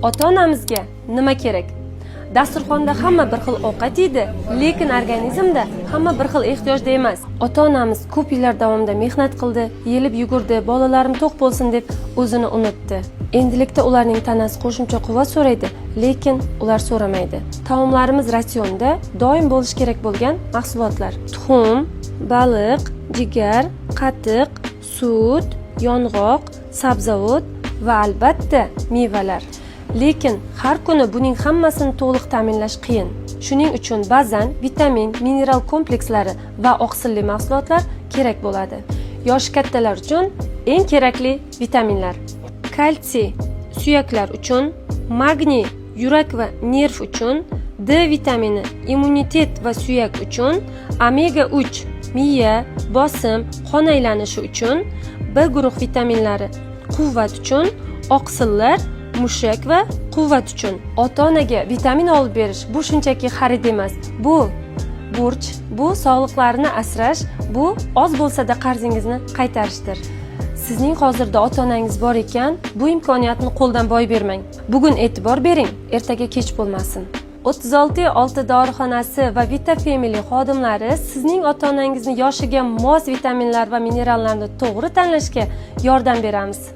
Ota onamizga nima kerak? Dasturxonda hamma bir xil ovqat yeydi, lekin organizmda hamma bir xil ehtiyojda emas. Ota onamiz ko'p yillar davomida mehnat qildi, yelib yugurdi, bolalarim to'q bo'lsin deb o'zini unutdi. Endilikda ularning tanasi qo'shimcha quvvat so'raydi, lekin ular so'ramaydi. Taomlarimiz ratsionida doim bo'lishi kerak bo'lgan mahsulotlar: tuxum, baliq, jigar, qatiq, sut, yong'oq, sabzavot va albatta mevalar. Lekin har kuni buning hammasini to'liq ta'minlash qiyin. Shuning uchun ba'zan vitamin, mineral komplekslari va oqsilli mahsulotlar kerak bo'ladi. Yoshi kattalar uchun eng kerakli vitaminlar: kalsiy suyaklar uchun, magniy yurak va nerv uchun, D vitamini immunitet va suyak uchun, omega 3 miya, bosim, qon aylanishi uchun, B guruh vitaminlari quvvat uchun, oqsillar mushak va quvvat uchun. Ota onaga vitamin olib berish bu shunchaki xarid emas, bu burch, bu sog'liqlarini asrash, bu oz bo'lsa-da qarzingizni qaytarishdir. Sizning hozirda ota onangiz bor ekan, bu imkoniyatni qo'ldan boy bermang. Bugun e'tibor bering, ertaga kech bo'lmasin. 36,6 dorixonasi va Vita Family xodimlari sizning ota onangizni yoshiga mos vitaminlar va minerallarni to'g'ri tanlashga yordam beramiz.